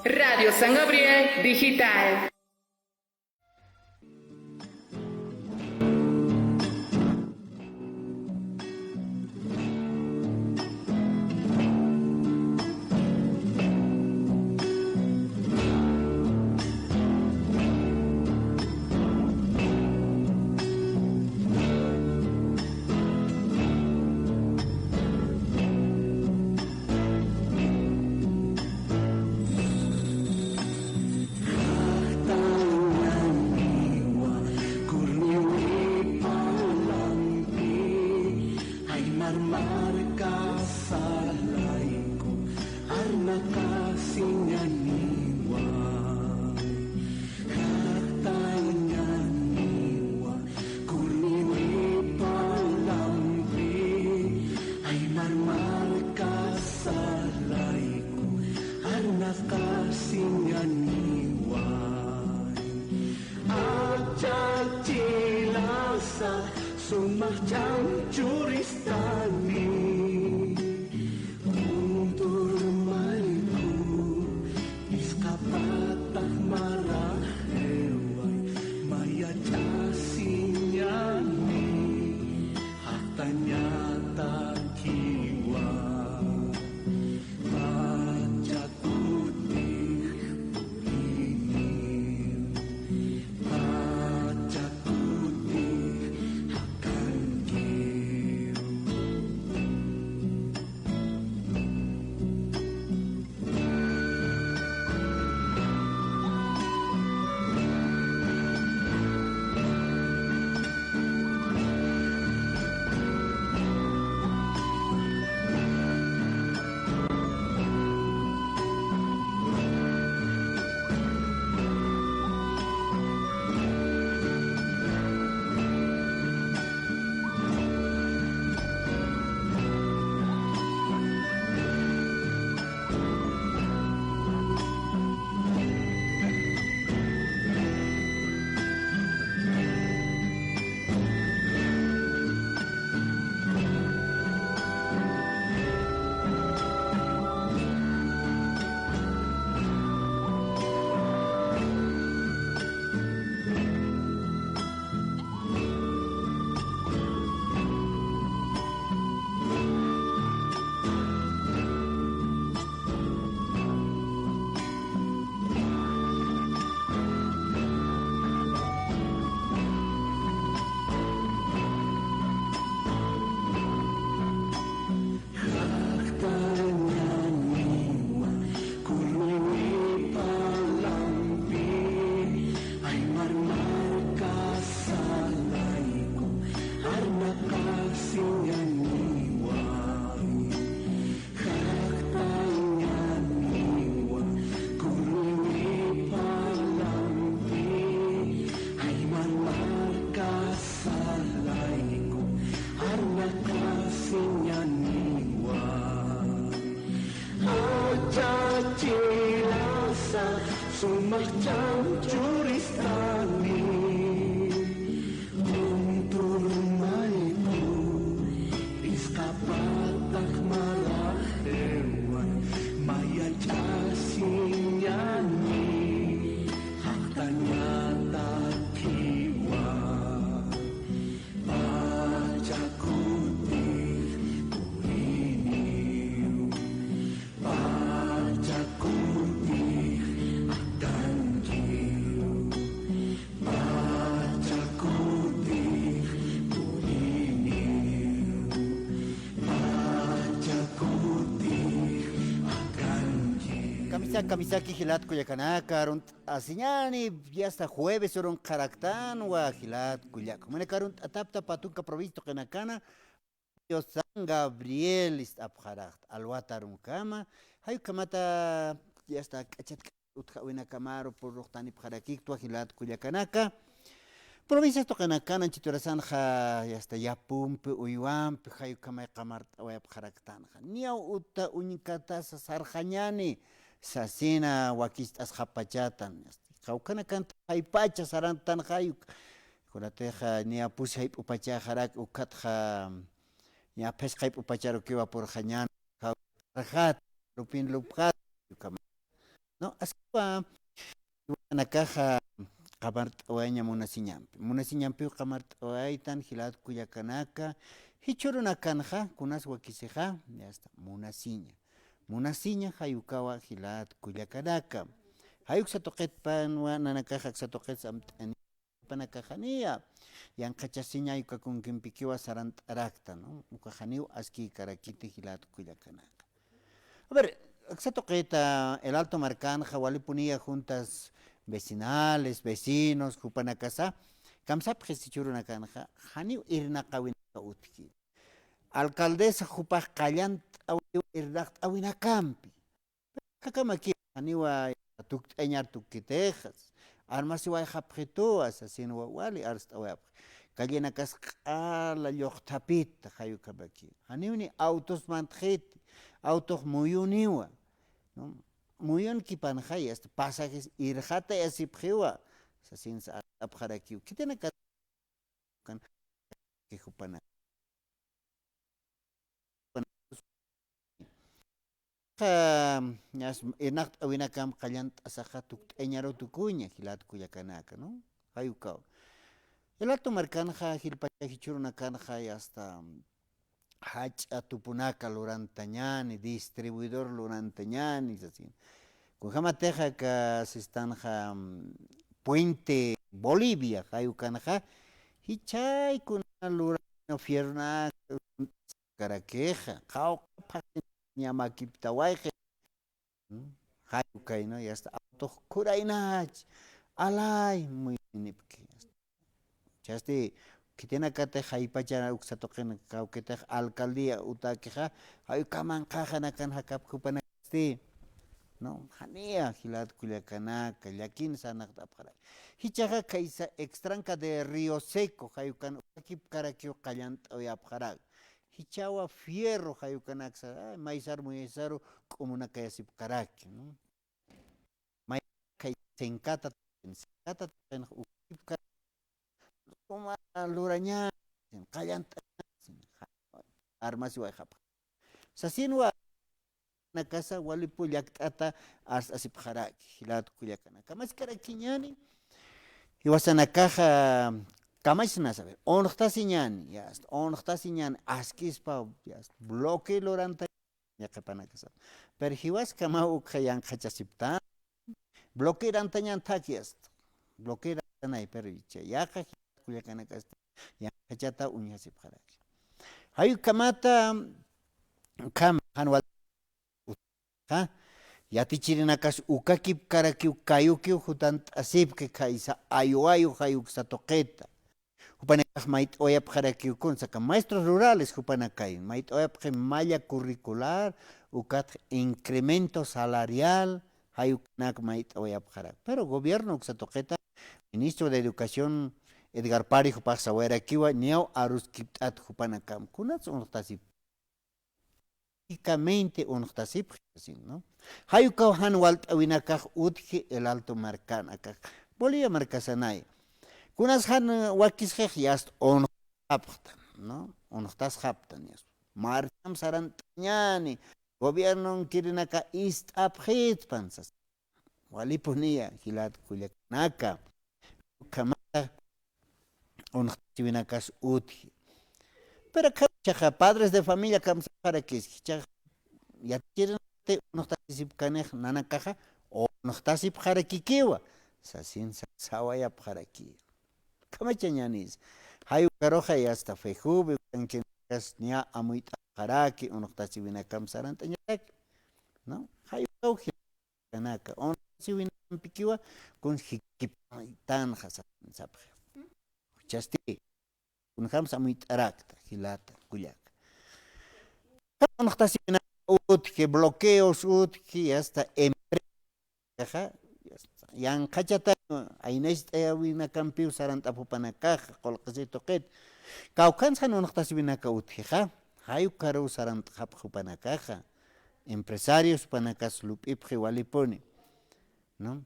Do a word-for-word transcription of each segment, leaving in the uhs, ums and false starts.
Radio San Gabriel Digital. Jaqtañaniwa kurniwipa lampi, aymar markasa layku arnaqasiñaniwa. Jaqtañaniwa kurniwipa lampi, aymar markasa layku arnaqasiñaniwa. Achachilasa sumaq ch'amchuristani, kuntur mayku, isqapataq maraq eway, mayach'asiñani, jaqtañatakiwa. Jaqtañaniwa kurniwipa lampi, aymar markasa layku arnaqasiñaniwa. Jaqtañaniwa kurniwipa lampi, aymar markasa layku arnaqasiñaniwa. Achachilasa sumaq ch'amchuristani, kuntur mayku, isqapataq maraq eway, mayach'asiñani, jaqtañatakiwa. Pachakutix puriniw, pachakutix akankiw, pachakutix puriniw, pachakutix akankiw. Kamisa, kamisaki jilat kullakanaka, arunt'asiñani, ya está jueves urunqaraktanwa jilat kullaka. Manaka arunt'atapta Patunka provincia tuqinakana, San Gabriel ist'apxaraqta, alwata arunkama, jay ukhamata, ya está, k'achat utjawinakamaru puruxtanipxarakiktwa jilat kullakanaka. Provincias tuqinakana anchhit urasanxa, ya está, yapumpi, uywampi, jay ukhamay qamart'awayapxaraktanxa. Niyaw uta uñkatasa sarxañani, sasina wakicht'asxapachatan, ya está. Kawkhanakanta jaypacha sarantanxa, jay uk-, kunatixa niya pusi jayp'upachaxarak, ukatxa, ña phisqa jayp'upacharukiwa purxañan, kawkharxat, lupin lupxat, ukhama. ¿no? Askiwa, jiwasanakaxa qamart'awayaña munasiñampi. Munasiñampiw qamart'awaytan, jilat kullakanaka, jichhürunakanxa, kunas wakisixa, ya está, munasiña. Munasiña jay ukawa jilat kullakanaka. Jay uksa tuqitpanwa nanakaxa aksa tuqit samt'ani panakaxaniya. Yanqhachasiña uka kunkimpikiwa sarant'arakta, ¿no? Ukaxaniw askïkarakiti jilat kullakanaka. A ver, aksa tuqita, el Alto markanxa walipuniya juntas vecinales, vecinos, jupanakasa, kamsapxis jichhürunakanxa, janiw irnaqäwinaka utji. Alcaldesa jupax qallant'awiw irnaqt'awinakampi. Jakamaki, janiwa tukt'añar tukitix, armasiwayxapxituwa, sasinwa wali arst'awayapxi. Callenakas q'ala lluqthapita, jay ukamaki. Janiw ni autos mantxiti, autox muyuniwa, ¿no? Muyunkipanxay, hasta pasajes irxatayasipxiwa, sasinsa arst'apxarakiw. Khitinaka kan, que jupana. Qa, ñas, irnaqt'awinakam qallant'asaxa tukt'ayañaruw tukuña, jilat kullakanaka, ¿no? Jay ukaw. El Alto markanxa, jilpacha jichhürunakanxa, ya está, jach'a tupunaka lurantañäni, distribuidor lurantañäni, sasin. Kunjamatixa aka sistanxa, mm, Puente Bolivia, jay ukanxa, jichhaykuna luran fierronaka, karakixa, qawqha phaxin ñamakiptawayxi. ¿Mm? Jay ukay, ¿no? Ya está, autox khuraynach, alay, muyunipki. Chasti, khitinakatix jaypacha uksa tuqin kawkitix alcaldía utakixa, jay ukaman qhaxanakan jakapki jupanakasti, ¿no? Janiya, jilat kullakanaka, llakin sarnaqt'apxarak. Jichhaxa khaysa extranca de Río Seco, jay ukan ukakipkarakiw qallant'awayapxarak. Jichhawa fierro jay ukanaksa, ay, maysar muyaysaru k'umunakayasipkaraki, ¿no? May kay senkata, senkata, suma luraña, qallant'aña, armasiwayxapxa. Sasinwa, nakasa walipu llakt'ata arst'asipxaraki, jilat kullakanaka. Kamaskarakiñäni, jiwasanakaxa, kamachnas, a ver, unxtasiñäni, ya está, unxtasiñäni, askispa, ya está, bloque luranta, yaqhipanakasa. Pero jiwaskamaw ukxa yanqhachasiptan, bloque irantañan thaki, ya está, bloque irantanay, pero chay yaqha kullakanakasti, yanqhachata uñjasipxaraki. Jay ukhamata, ukham, jan wal- qa, yatichirinakas ukakipkarakiw kayukiw jutant'asipki khaysa ayu ayu jay uksa tuqita. Jupanakax mayt'awayapxarakiw kun, saka maestros rurales jupanakay, mayt'awayapxi malla curricular, ukatx incremento salarial, jay ukanak mayt'awayapxarak. Pero gobierno uksa tuqita, ministro de Educación Edgar Pari jupax sawayarakiwa, niyaw aruskipt'at jupanakam. Kunats unxtasip- Prácticamente unxtasipxi, ¿no? Jay ukaw jan walt'awinakax utji El Alto markan akax. Bolivia markasanay. Kunas jan wakisxix yast unxtapxtan, ¿no? Unxtasxaptan yast. Marcham sarant'añäni, gobiernon kirinaka ist'apxitpan sas. Walipuniya, jilat kullakanaka. Ukhamata unxtasiwinakas utji. Pero akhaxa padres de familia kamsapxarakiski, jichhax yatichirinakati unxtasisipkanix nanakaxa, unxtasipxarakikiwa, sasin sa-, sawayapxaraki. Kamachañänis. Jay ukaruxa yasta FEJUVE, ukankinakas niya amuyt'apxaraki, unxtasiwinakam sarant'añataki, ¿no? Jay ukaw kanaka, unxtasiwinampikiwa, kun jikipaytanxa sa-, sapxi. Chasti, kunjams amuyt'arakta, jilata, kullaka. Unxtasiwinaka utji, bloqueos utji, hasta empresa, yanqhachata, aynacht'ayawinakampiw sarant'ap jupanakaxa, qullqisi tuqit. Kawkhansa jan unxtasiwinaka utjixa, jay ukaruw sarant'xapx jupanakaxa. Empresarios jupanakas lup'ipxi walipuni, ¿no?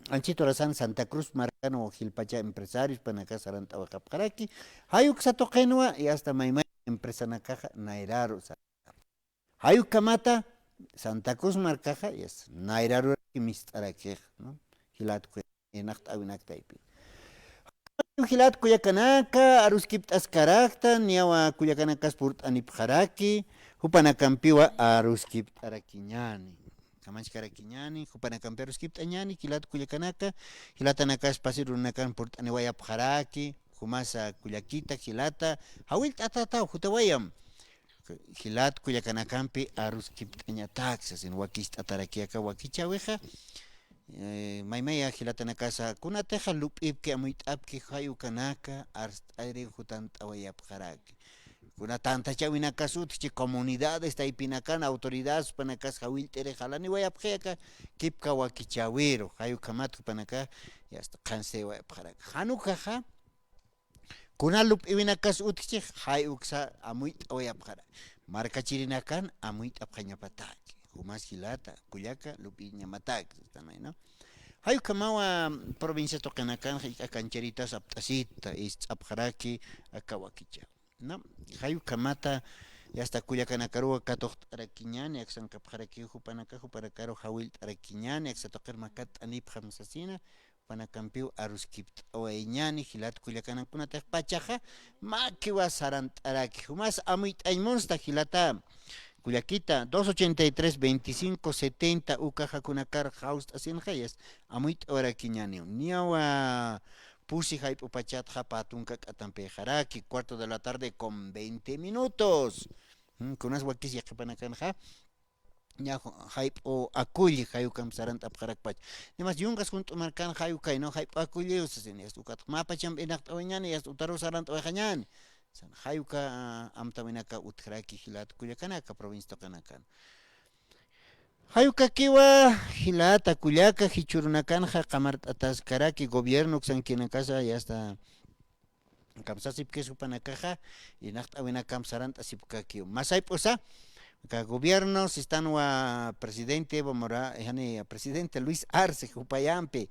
Anchhit urasan Santa Cruz markan jilpacha empresarios jupanakas sarant'awayxapxaraki, jay uksa tuqinwa, y hasta maymay empresanakaxa nayraru sa-, jay ukhamata Santa Cruz markaxa, y hasta nayraru mist'arakix, ¿no? Jilat kuya-, irnaqt'äwinak taypin. Jilat kullakanaka, aruskipt'askarakta, niyawa kullakanakas purt'anipxaraki, jupanakampiwa aruskipt'arakiñäni. Kamachkarakiñäni, jupanakampi aruskipt'añäni, jilat kullakanaka, jilatanakas pasir urunakan purt'aniwayapxaraki, jumasa kullakita, jilata, jawillt'atätaw, jutawayam. Jilat kullakanakampi aruskipt'añatak, sasin wakist'atarakiyaka wakichäwixa, eh, maymaya jilatanakasa, kunatixa lup'ipki, amuyt'apki, jay ukanaka, arst'ayri jutant'awayapxaraki. Kuna tantachäwinakas utjchi comunidades taypinakan, autoridades, jupanakas jawillt'iri jalaniwayapxi aka kipka wakichäwiru, jay ukhamat jupanaka, ya está, qhansiwayapxaraki. Jan ukaxa, kuna lup'iwinakas utjchi, jay uksa amuyt'awayapxara. Markachirinakan amuyt'apxañapataki. Jumas jilata, kullaka, lup'iñamataki, ¿no? Jay ukhamawa provincia tuqinakan, jay uka cancheritas apt'asita, ist'apxaraki, aka wakicha, ¿no? Jay ukhamata, ya está, kullakanakaruwa katuqt'arakiñäni, aksankapxaraki jupanaka, jupanakaru jawillt'arakiñäni, aksa tuqir makatt'anipxam sasina, jupanakampiw aruskipt'awayañäni, jilat kullakanakunatix pachaxa, makiwa sarant'araki, jumas amuyt'añ munsta jilata. Kullakita, dos ochenta y tres, veinticinco, setenta, ukaxa kunakar jawst'asinxayas, amuyt'awarakiñäniw. Niyawa pusi jayp'u pachatxa pä tunka k'atampixaraki, cuarto de la tarde con veinte minutos. Mm, kunas wakis yaqhipanakanxa, ña jayp'u akulli, jay ukamp sarant'apxarakpach. Nimas yungas junt'u markan jay ukay, ¿no? Jayp'u akulli, usasin, ya está, ukat mä pachamp irnaqt'awayañäni, ya está, utaru sarant'awayxañäni. San jay uka, ah, amtäwinaka utjaraki jilat kullakanaka, provincia tuqinakan. Jay ukakiwa, jilata kullaka, jichhürunakanxa qamart'ataskaraki, gobierno uksankinakasa, ya está, kamsasipkis jupanakaxa, irnaqt'äwinakamp sarant'asipkakiw. Masayp'usa, aka gobierno, sistanwa presidente Evo Mora-, jani, presidente Luis Arce, jupayampi,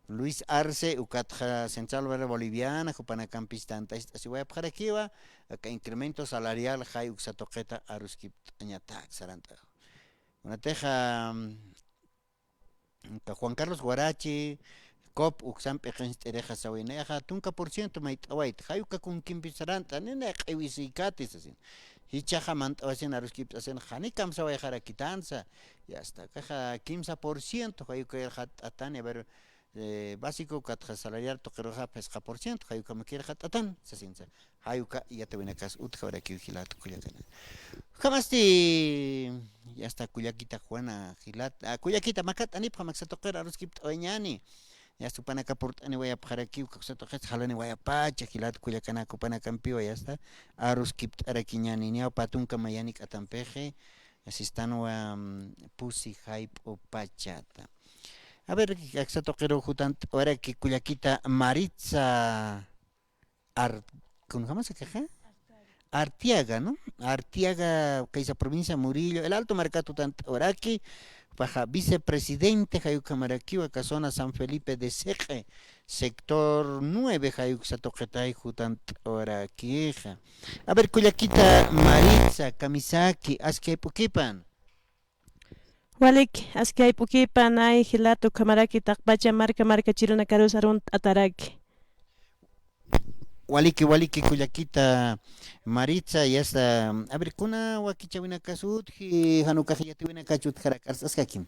Luis Arce, ukatxa Central Obrera Boliviana, jupanakamp ist'asiwayapxarakiwa, aka incremento salarial, jay uksa tuqita aruskipt'añatak, sarant'a. Kunatixa, aka Juan Carlos Huarache, cop uksamp p'iqincht'irixa sasaw, nayaxa tunka por ciento mayt'awayta, jay uka kunkimpis sarant'a, nina q'iwisïkati sasin. Jichhaxa mant'awasin aruskipt'asin, janiw kamsawayxarakitansa, ya está, akaxa kimsa por ciento, jay uka irxatt'atani, a ver, eh, básico ukatxa salarial tuqiruxa phisqa por ciento, jay ukhamakiw irxatt'atan, sasinsa. Jay uka yatiyawinakas utjawarakiw jilat kullakanaka. Ukhamasti, ya está, kullakita Juana, jilat, ah, kullakita makatt'anipxam aksa tuqir aruskipt'awayañäni. Ya está, jupanaka purt'aniwayapxarakiw, aksa tuqits jalaniwayapacha, jilat kullakanaka, jupanakampiwa, ya está, aruskipt'arakiñäni, niyaw pä tunka mayani k'atampixi, sistanwa, mm, pusi jayp'u pachata. A ver, aksa tuqiru jutant'awaraki kullakita Maritza Ar-, ¿cómo se llama esa caja? Artiaga, ¿no? Artiaga, Caiza, provincia Murillo, El Alto markat jutant'awaraki, paxa vicepresidente, jay ukhamarakiwa aka zona San Felipe de Seque, sector nueve, jay uksa tuqitay jutant'awarakixa. A ver, kullakita Maritza, kamisaki, aski jayp'ukipan. Waliki, aski jayp'ukipan, ay, jilat ukhamaraki taqpacha marka markachirunakarus arunt'ataraki. Waliki, waliki, kullakita Maritza, ya está. A ver, kuna wakichäwinakas utji, jan ukax yatiyawinakach utjaraki, ars'askakim.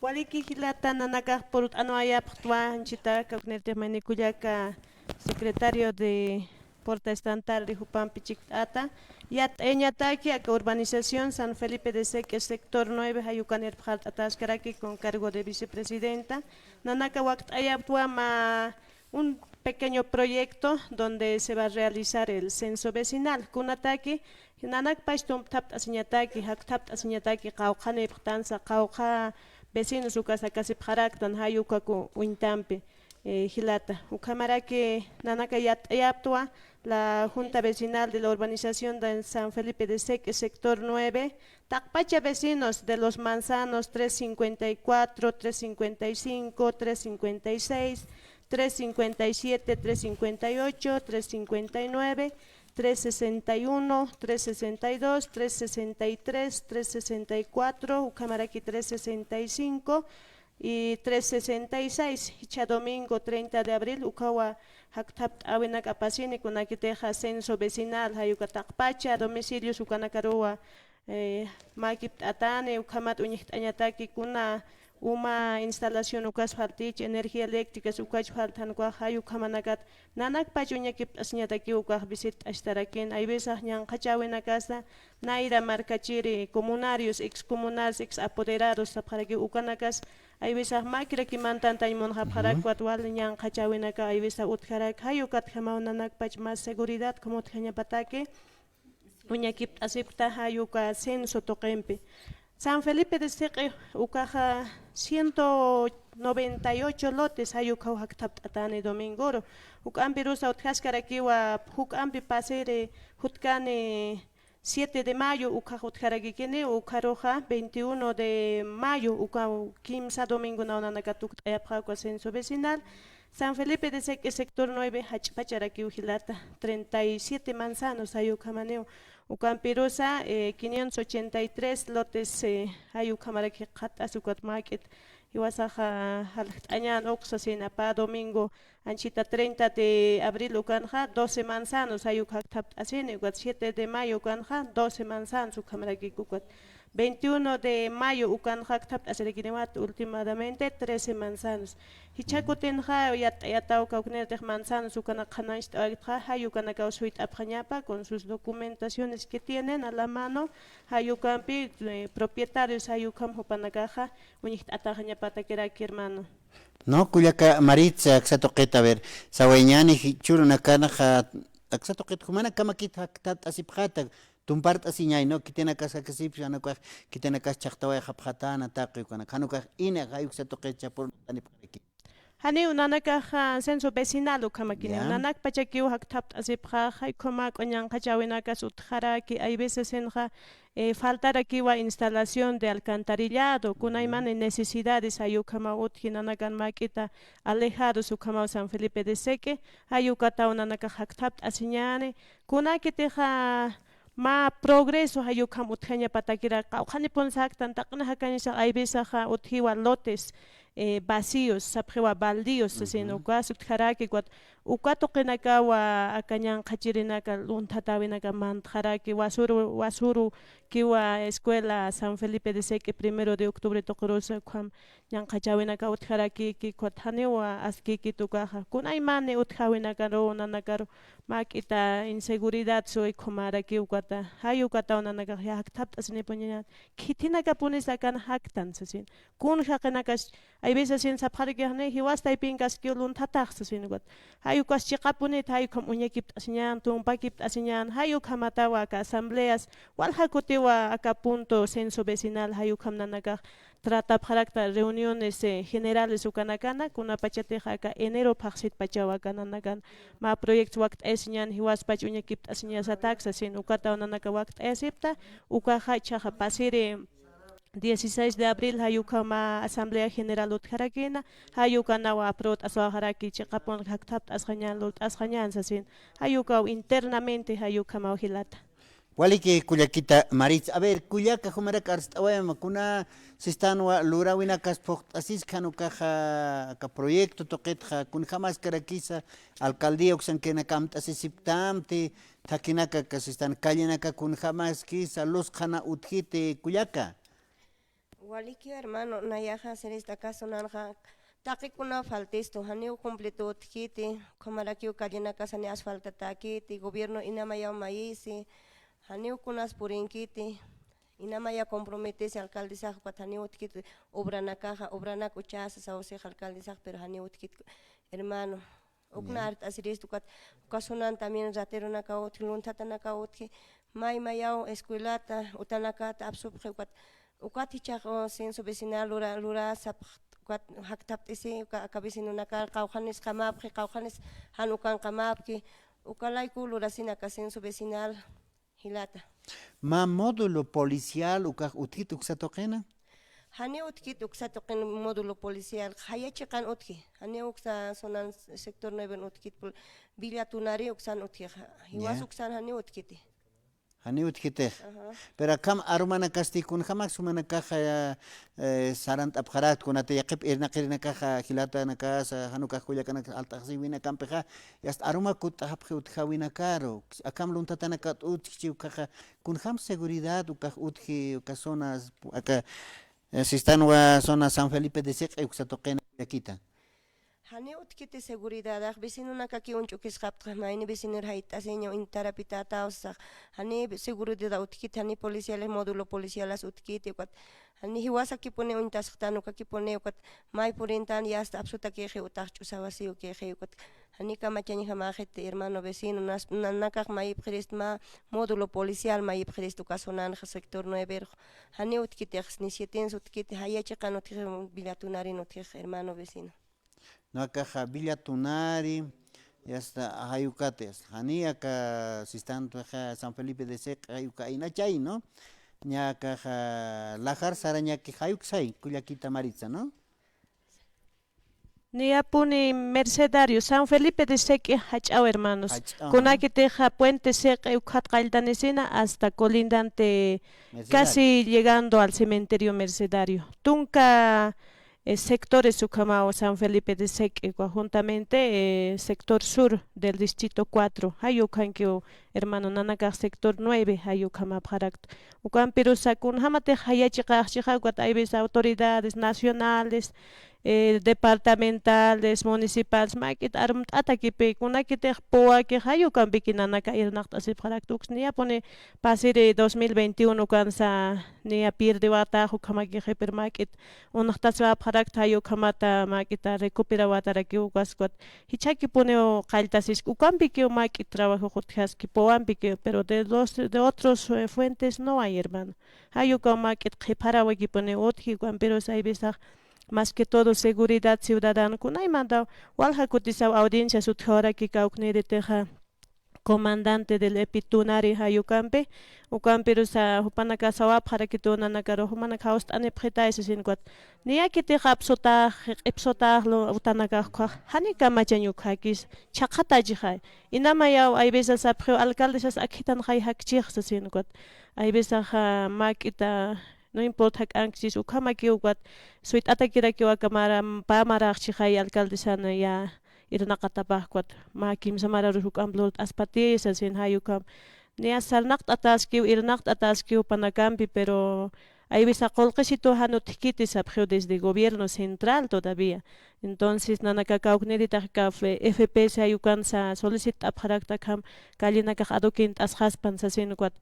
Waliki jilata, nanakax purt'anwayapxtwa, anchhita kawknirtix mayni kullaka secretario de Porta Estantal de jupampi chikt'ata, yat'ayañataki aka urbanización San Felipe de Seque, sector nueve, jay ukan irpxart'ataskaraki con cargo de vicepresidenta. Nanaka wakt'ayapxtwa mä un pequeño proyecto donde se va a realizar el censo vecinal. Kunataki, nanakpach tumpthapt'asiñataki, jakthapt'asiñataki, qawqhanipxtansa, qawqha vecinos ukas akasipxaraktan, jay ukaku uñtampi, eh, jilata. Ukhamaraki nanaka yat'ayapxtwa, la Junta Vecinal de la Urbanización de San Felipe de Seque, sector nueve, taqpacha vecinos de Los Manzanos, tres cincuenta y cuatro, tres cincuenta y cinco, tres cincuenta y seis, tres cincuenta y siete, tres cincuenta y ocho, tres cincuenta y nueve, tres sesenta y uno, tres sesenta y dos, tres sesenta y tres, tres sesenta y cuatro, ukhamaraki tres sesenta y cinco y tres sesenta y seis, jichha domingo treinta de abril, ukhawa jakthapt'äwinak apasini, kunakitixa censo vecinal, jay uka taqpacha domicilios ukanakaruwa, eh, mäkipt'atäni, ukhamat uñjt'añataki kuna uma instalación ukas faltïchi, energía eléctricas ukach faltan ukax, jay ukhamanakat nanakpach uñakipt'asiñataki ukax visit'astarakïn, hay veces ñanqhachäwinakasa, nayra markachiri, comunarios, ex comunarios, ex apoderados sapxaraki ukanakas, hay veces mäkirakimantan tañ munxapxarak, ukat wali ñanqhachäwinaka, hay veces utjarak, jay ukatjamaw nanakpach más seguridad, como utjañapataki, uñakipt'asipkta jay uka censo tuqimpi. San Felipe de Siq'i ukaxa ciento noventa y ocho lotes jay ukhaw jakthapt'atäni domingoru. Juk'ampirusa utjaskarakiwa, juk'ampi pasiri jutkani siete de mayo ukhax utjarakikini, ukharuxa veintiuno de mayo ukaw kimsa domingo naw nanaka tukt'ayapxä uka censo vecinal. San Felipe de Siq'i, sector nueve, jach'pacharakiw jilata, treinta y siete manzanos jay ukhamaniw. Ukampirusa, eh, quinientos ochenta y tres lotes, eh, jay ukhamaraki jikxatt'as ukat mäk'it. Jiwasaxa jaljt'añän uksa sasina pä domingo, anchhita treinta de abril ukanxa, doce manzanos jay uk jakthapt'asini, ukat siete de mayo ukanxa, doce manzanos ukhamaraki ukat. Veintiuno de mayo ukanxa jakthapt'asirakiniwat últimamente trece manzanos. Jichha kutinxa yatt'ayataw kawknirtix manzanos ukanak qhanañcht'awaktxa, jay ukanakaw suyt'apxañapa con sus documentaciones que tienen a la mano, jay ukampi, eh, propietarios jay ukham jupanakaxa uñjt'ataxañapatakiraki, hermano. No, kullaka Maritza, aksa tuqit, a ver, sawayañäni jichhürunakanxa, aksa tuqit jumanakamakit jakthapt'asipxäta, tumpart'asiñäni, ¿no? Khitinakas jakasipxi, jan ukax, khitinakas chhaqtawayxapxatäna taqi ukanak, jan ukax ini, jay uksa tuqit chapuruntanipxaraki. Janiw nanakaxa censo vecinal ukhamakiniw. Ya. Nanakpachakiw jakthapt'asipxä, jay ukhama uñanqhachäwinakas utjaraki, hay veces inxa, eh, faltarakiwa instalación de alcantarillado, kunaymani necesidades, jay ukhamaw utji nanakan mäk'ita alejados ukhamaw San Felipe de Siq'i, jay ukataw nanakax jakthapt'asiñäni, kunakitixa mä progreso jay ukham utjañapatakirak, qawqhanipun saktan, taqina jakañasax hay veces utjiwa lotes, eh, vacíos, sapxiwa baldíos, sasin ukas utjaraki, ukat, uka tuqinakawa aka ñanqhachirinaka, lunthatäwinaka mantxaraki, wasuru, wasuru kiwa escuela San Felipe de Siqui, primero de octubre tuqirusa, ukham ñanqhachäwinaka utjarakiki, ukat janiwa askikit ukaxa. Kunaymani utjäwinakaru, nanakaru, mäk'ita inseguridad suy ukhamarakiw ukata. Jay ukataw nanakax jakthapt'asinipuñañan. Khitinakapunis akan jaktan, sasin. Kun jaqinakas, hay veces sasin sapxarakixni, jiwas taypinkaskiw lunthatax, sasin ukat. Jay ukas chiqapunit, jay ukham uñakipt'asiñan, tumpakipt'asiñan, jay ukhamatawa aka asambleas, walja kutiwa aka punto censo vecinal, jay ukham nanakax tratapxarakta reuniones, eh, generales ukanakana, kunapachatix aka enero phaxsitpachaw aka nanakan mä proyectos wakt'ayasiñan, jiwaspach uñakipt'asiñasatak sasin, ukataw nanaka wakt'ayasipta, ukaxa jichhaxa pasiri dieciséis de abril jay ukhama asamblea general utjarakïna, jay ukanaw aprobt'aswaxaraki chiqapun jakthapt'asxañan, lurt'asxañan sasin, jay ukaw internamente jay ukhamaw jilata. Waliki kullakita Maritza. A ver, kullaka, jumarak arst'awayama, kuna sistanwa luräwinakas phuqt'asiski, jan ukaxa aka proyecto tuqitxa kunjamaskarakisa, alcaldía uksankirinaka amt'asisipktamti, thakinaka, aka sistan callenaka kunjamaskisa, luz qhana utjiti kullaka. Waliki hermano, nayaxa sirista, aka sunanxa taqikuna faltistu, janiw completo utjkiti, ukhamarakiw callenakas janiw asfaltatäkiti, gobierno inamayaw mayisi, janiw kunas purinkiti, inamaya comprometesi alcaldesax, ukat janiw utjkiti obranakaxa, obranak uchasa sawsix alcaldesax, pero janiw utjkiti hermano. Ukna art'asirist ukat, uka sunan también rateronakaw utji, lunthatanakaw utji, may mayaw escuelata, utanakata apsupxi ukat, ukat jichhax, o, censo vecinal lura, lura sapx, ukat jakthapt'isi, uka, aka vecinonakar qawqhanis qamapxi, qawqhanis jan ukan qamapki, uka layku lurasin aka censo vecinal. Jilata. Mä módulo policial ukax utjit uksa tuqina. Janiw utjkiti uksa tuqin módulo policial, jaya chiqan utji. Janiw uksa zona sector nueve utjkiti, pul-, Villa Tunari uksan utji, ja-, jiwas uksan janiw utjkiti. Janiw utjkitix. Ajá. Pero akham arumanakasti kunjamak jumanakaxa, eh, sarant'apxarakt, kunati yaqhip irnaqirinakaxa, jilatanakasa, jan ukax kullakanaksa alt'asiwinakampixa, yasta aruma kutt'apxi utjawinakaru, akham luntatanakat utjchi ukaxa, kunjam seguridad ukax utji, uka zonas, aka, eh, sistanwa zona San Felipe de Siq'i uksa tuqina kullakita. Janiw utjkiti seguridadax, vecinonakakiw uñch'ukisxapxta, mayni vecinor jayt'asiña, uñtarapitätaw sasax, janiw seguridad utjkiti, janiw policiales, módulo policialas utjkiti, ukat, janiw jiwasakipuniw uñtasxtan, ukakipuniw, ukat, may purintan, yasta apsutakixi, utax ch'usawasiwkixi, ukat, janiw kamachañjamäxiti, hermano vecino, nas-, nanakax mayipxirist mä módulo policial, mayipxirist uka zonanxa sector nueve, janiw utjkitix, ni sietins utjkiti, jaya chiqan utjix, Villa Tunarin utjix, hermano vecino. No, akaxa Villa Tunari, yasta, jay ukati, yasta, jani aka sistantuxa San Felipe de Siq'i, jay uka inachay, ¿no? Ña akaxa lajar sarañaki jay uksay, kullakita Maritza, ¿no? Niyapuni Mercedario, San Felipe de Siq'i jach'aw, hermanos. Jach'aw, ¿no? Kunakitixa Puente Siq'i ukhat qalltanisina hasta colindante, Mercedario, casi llegando al cementerio Mercedario. Tunka eh, sectores ukhamaw San Felipe de Siq'i, uka juntamente, eh, sector sur del distrito cuatro. Jay ukhankiw, hermano, nanakax sector nueve, jay ukhamapxarakta. Ukampirusa kunjamatix jaya chiqaxchixa, ukat hay veces autoridades nacionales, eh, departamentales, municipales, mak'it arumt'atakipï, kunakitix puwakix jay ukampiki nanaka irnaqt'asipxarakta, uks niyapuni pasiri dos mil veintiuno ukansa niya pirdewatax ukhamakixi, pero mak'it unxtasiwapxarakta, jay ukhamata mak'ita recuperawatarakiw ukaskut. Jichhakipuniw qalltasiski, ukampikiw mak'it trabajo utjaski, puwampikiw, pero de los, de otros, eh, fuentes no hay, hermano. Jay ukaw mak'it qhiparawakipuniw utji, ukampirusa hay veces, más que todo seguridad ciudadana, kunaymantaw walja kutisaw audiencias utjawaraki kawknïritixa, comandante del EPI Tunari jay ukampi, ukampirusa jupanaka sawapxarakitu nanakaru, jumanaka jawst'anipxitay sasin ukat. Niyakitix apsutax, q'ipsutax, lu-, utanakax ukhax, jani kamachañ ukxakis, chhaqhatachixay. Inamayaw, hay veces sapxiw alcaldesas akhitan jay jakchix sasin ukat. Hay veces, ah, mak'ita, no importa jak'ankchis, ukhamakiw ukat, suyt'atakirakiw aka mara, pä maraxchixay alcaldesana ya, irnaqatapax ukat, mä kimsa mararus juk'amp lurt'aspati sasin jay ukham. Niya sarnaqt'ataskiw, irnaqt'ataskiw panakampi, pero hay veces qullqisitu jan utjkiti sapxiw desde gobierno central todavía. Entonces, nanaka kawknïritix kaf, eh, F P S jay ukansa solicitt'apxarakta akham, callenakax adoquent'asxaspan sasin ukat.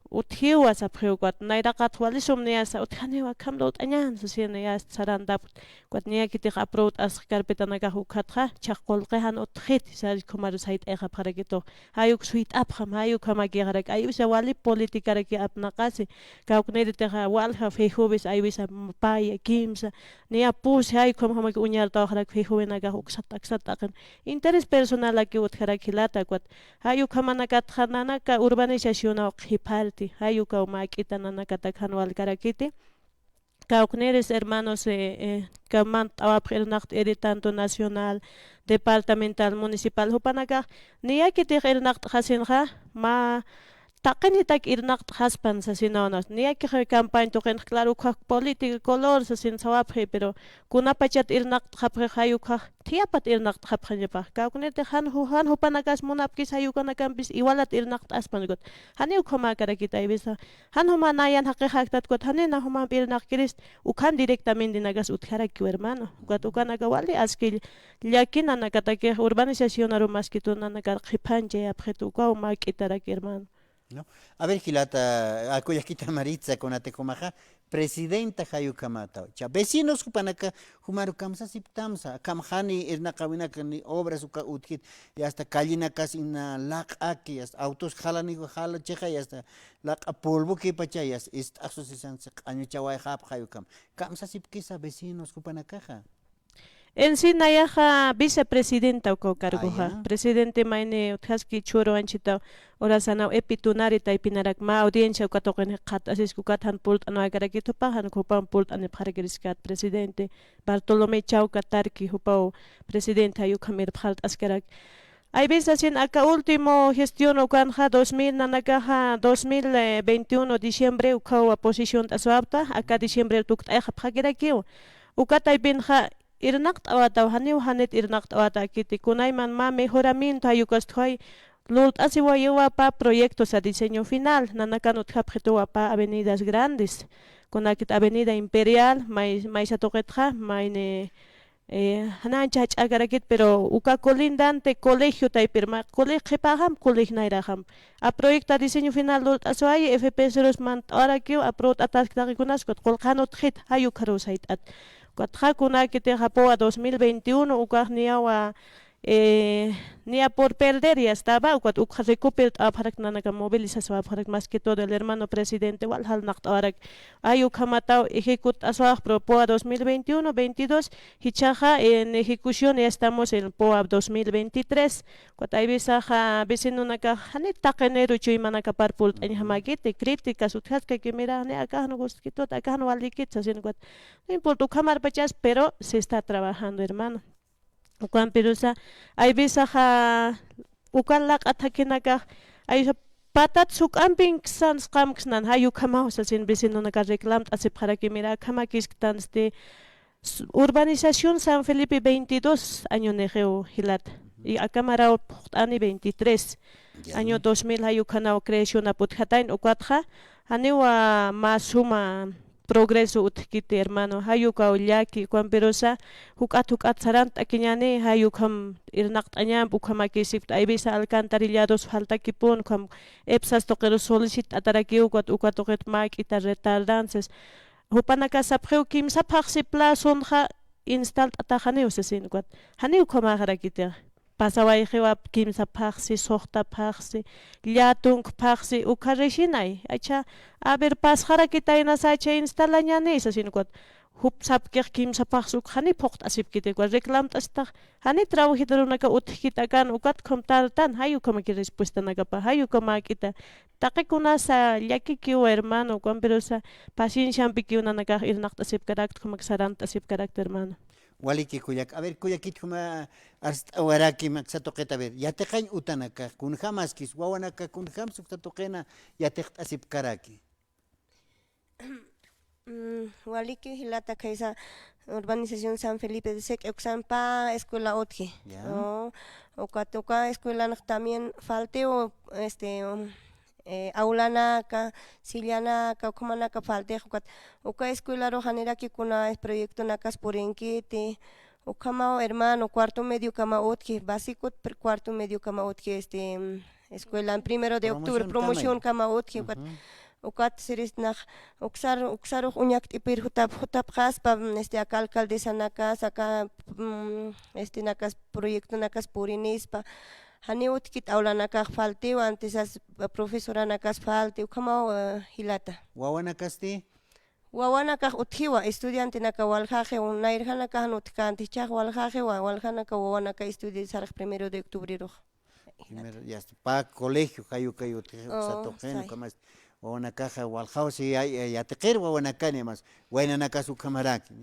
Utjiwa sapxiw ukat, nayraqat walisum niyasa, utjaniwa akham lurt'añän sasin niyasa sarantapxta. Ukat niyakitix aprobt'asx carpetanakax ukhatxa, chhaq qullqi jan utjxiti, sar ukhamarus sayt'ayxapxarakitu. Jay uk suyt'apxam, jay ukhamakixarak, hay veces wali politicaraki apnaqasi, kawknïritixa walja FEJUVEs, hay veces paya, kimsa, niya pusi, jay ukhamjamaki uñartawxarak FEJUVEnakax uksat, aksat t'aqin. Interés personalakiw utjarak jilata, ukat, jay ukhamanakatxa nanaka urbanizacionaw qhiparti, jay ukaw mak'ita nanakatak jan walkarakiti. Kawknïris hermanos, eh, eh, kaw mantt'awapxi irnaqt'iri tanto nacional, departamental, municipal, jupanakax, niyakitix irnaqt'xasinxa, mä taqinitak irnaqt'xaspan sasinaw, niyakix campaña tuqinx, claro, ukhax política color sasin sawapxi, pero kunapachat irnaqt'xapxix jay ukhax, thiyapat irnaqt'xapxañapax. Kawknïritix jan ju-, jan jupanakas munapkis jay ukanakampis igualat irnaqt'aspan ukat. Janiw ukhamäkarakit hay veces. Jan juma nayan jaqixaktat ukat, janiw na jumamp irnaqkirist, ukhan directamente nakas utjarakiw, hermano. Ukat ukanaka wali aski llakinanakatakix urbanizacionaru maskitunanakar qhipanchayapxitu, ukaw mak'itaraki, hermano. ¿No? A ver, jilata, a, kullakita Maritza, kunati jumaxa, presidenta jay ukhamataw. Cha, vecinos jupanaka, jumaru kamsasiptamsa, akham jani irnaqäwinaka ni obras uka utjit, y hasta callenakas ina laq'aki, hasta autos jalaniw jalachixay, hasta laq'a polvokipacha, y hasta ist'axsusisansa q'añuchawayxapxay ukham. Kamsasipkisa vecinos jupanakaxa. En sí, nayaxa vicepresidenta ukaw cargoxa. Ah, ya. Presidente mayni utjaski chhuru anchita urasanaw epitunari taypinarak mä audiencia uka tuqin jikxatasiski ukat jan pult'anwakarakit jupax, jan jupaw pult'anipxarakiriskät presidente Bartolomé Chauca Tarqui jupaw presidente jay ukham irpxalt'askaraki. Hay veces sasin aka último gestión ukanxa dos mil nanakaxa, dos mil veintiuno diciembre ukhaw posición t'aswapta, aka diciembre tukt'ayxapxakirakiw. Uka taypinxa irnaqt'awataw, janiw janit irnaqt'awatäkiti, kunayman mä mejoramiento jay ukasti juy lurt'asiwayiwa pä proyectos a diseño final, nanakan utjapxituwa pä avenidas grandes, kunakit Avenida Imperial, may, maysa tuqitxa, mayni, eh, jan ancha jach'akarakit, pero uka colindante colegio taypir mä, cole-, qhipäxam, colegio nayraxam. A proyecto a diseño final lurt'asiwayi, F P S rus mant'awarakiw, a pro t'ataski taqikunas, ukat qullqi jan utjit, jay ukharus sayt'at. Ukatxa kunakitixa POA dos mil veintiuno, ukax niyawa, eh, niya por perder ya estaba, ukat ukxa recupert'awapxarak nanaka movilizaswapxarak, más que todo el hermano presidente wal jalnaqt'awarak. Ay ukhamataw ejecut'aswax pro POA dos mil veintiuno, veintidós, jichhaxa en ejecución ya estamos en POA dos mil veintitrés. Ukat hay veces, ah, vecinonakax, jani taqiniru chuymanakapar pult'añjamäkiti, críticas utjaskaki, mira, jani akax no gustkitut, akax no walikit, sasin ukat. No importa, ukhamarpachas, pero se está trabajando, hermano. Ukampirusa, hay veces, ah, ukan laq'a thakinakax, ay, patat suk'ampin ksan, sqamksnan, jay ukhamaw, sasin vecinonaka reclamt'asipxaraki, mira, akhamakisktansti, S-, urbanización San Felipe veintidós año nixiw jilata. Y akamaraw phuqt'ani veintitrés. Ya. Año dos mil jay ukhanaw creación aputjatayn ukatxa, janiwa mä suma progreso utjkiti, hermano. Jay ukaw llaki, ukampirusa, juk'at, juk'at sarant'akiñani, jay ukham irnaqt'añamp, ukhamakisipkta, hay veces alcantarillados faltakipun, ukham EPSAS tuqirus solicitt'atarakiw, ukat, uka tuqit mä k'ita retardances. Jupanaka sapxiw kimsa phaxsi plazonxa instalt'ataxaniw sasin ukat. Janiw ukhamaxarakitixa. Pasawayxiwa kimsa phaxsi, suxta phaxsi, llatunk phaxsi, ukha rixinay. Acha, a ver, pasxarakitayna sacha instalañani sasin ukat. Jup sapkix kimsa phaxsi ukxa jani phuqt'asipkiti ukat. Reclamt'astax. Jani trabajadorunaka utjkit akan ukat ukham tartan. Jay ukhamaki respuestanakapa. Jay ukhamäkita. Taqikunasa llakikiwa, hermano, ukampirusa pacienciampikiw nanakax irnaqt'asipkarakta, ukhamak sarant'asipkarakta, hermano. Waliki kullaka. A ver, kullakit, ukhama arst'awaraki aksa tuqita, a ver, yatiqañ utanakax, kunjamaskis, wawanaka kunjams uksa tuqina yatiqt'asipkaraki. Mm, waliki jilata, khaysa urbanización San Felipe de Seque uksan pä escuela utji. Ya. Oh, ukat uka escuelanx también faltiw, este, um, eh, aulanaka, sillanaka, ukhamanaka faltix, ukat uka escuelarux janiraki kuna proyectonakas purinkiti, ukhamaw, hermano, cuarto mediokama utji, básicot, pr-, cuarto mediokama utji, este, mm, escuela, primero de octubre, promoción kama utji, ukat, ujú, ukat siristnax, uksar, uksarux uñakt'ipir jutap, jutapxaspa, mm, este, aka alcaldesanakas, aka, mm, este, nakas, proyectonakas purinispa, janiw utjkit, aulanakax faltiw, antisas, profesoranakas falti, ukhamaw, eh, jilata. Wawanakasti? Wawanakax utjiwa, estudiantenaka waljaxiw, nayrjanakax jan utjkänti, jichhax waljaxiwa, waljanaka wawanaka estudiar sarxi primero de octubrerux. Primero, ya está. Pä colegio, jay ukay utji, uksa tuqin, ukhamas, wawanakaxa waljaw si ya-, ya-, yatiqir wawanakani, mas waynanakas ukhamaraki.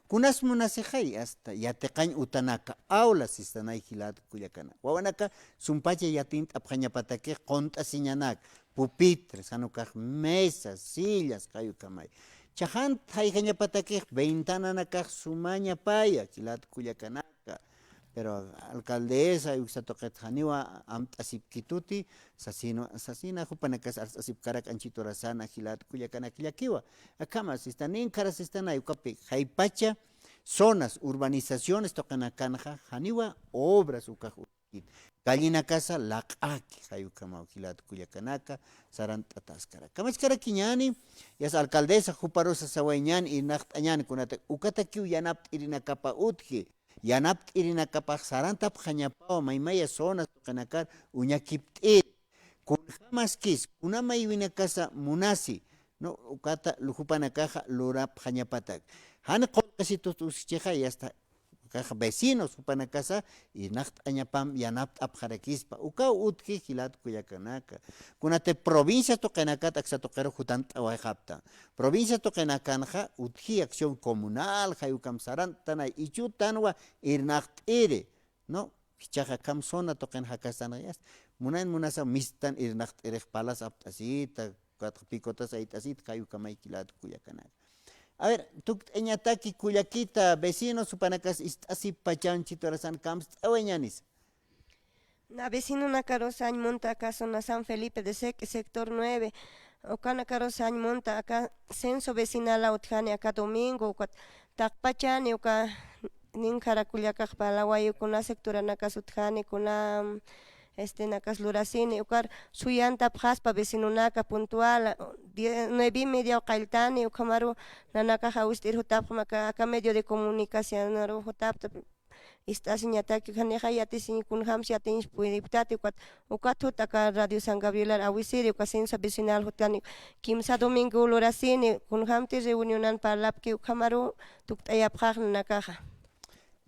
Kunas munasixay, hasta yatiqañ utanaka, aula sistanay jilata kullakanaka. Wawanaka sumpacha yatint'apxañapatakix qunt'asiñanak, pupitres, jan ukax mesas, sillas, jay ukhamay. Chaxan thayjañapatakix ventananakax sumañapaya, jilata kullakanaka. Pero alcaldesa, uksa tuqit janiwa amt'asipkituti, sasina, sasina jupanakas arst'asipkarak anchit urasana, jilata kullakanak llakiwa. Akhama sista, nin khara sistanay ukapi, jaypacha zonas, urbanizaciones tuqinakanxa, janiwa obras ukax Callenakasa laq'aki, jay ukhamaw jilata kullakanaka, sarant'ataskaraki. Kamachkarakiñani, yasta alcaldesa juparusa sawayañani, irnaqt'añani kunata, ukatakiw yanapt'irinakapa utji, yanapt'irinakapax sarantapxañapawa, maymaya zonas tuqinakar uñakipt'iri. Kunjamaskis, kunamaywinakasa munasi, no, ukata jupanakaxa lurapxañapatak. Jan qullqisitut uskchixa, yasta Akax vecinos jupanakasa irnaqt'añapam yanapt'apxarakispa. Ukaw utji jilat kullakanaka. Kunatï provincias tuqinakat aksa tuqiru jutant'awayxapxta. Provincias tuqinakanxa utji acción comunal, jay ukham sarantanay ichutanwa irnaqt'iri, ¿no? Jichhax akham zona tuqin jakastanxa yasta. Munan munasa mistan irnaqt'irix palas apt'asita, katx picotas ayt'asita, jay ukhamay jilat kullakanaka. A ver, tukt'añataki kullakita, vecinos jupanakas ist'asipachanchi turasan kamst'awayañanisa. Na vecinonakarusa añmunta aka zona San Felipe de Seque, sector nueve. Ukanakarusa añmunta aka censo vecinala utjani aka domingo, ukat taqpachani uka ninkhara kullakax parlawayi kuna sectoranakas utjani, kuna, este, nakas lurasini, ukar suyantapxaspa vecinonaka puntual, die-, nueve y media qalltani, ukhamaru nanakax awist'ir jutapxma aka, aka medio de comunicacionaru jutapta, ist'asiñataki, janixa yatisiñ kunjams yatiñs puriptati, ukat, ukat jut aka Radio San Gabrielar awisiri, uka censo vecinal jutani, kimsa domingo lurasini, kunjamti reunionan parlapki, ukhamaru tukt'ayapxax nanakaxa.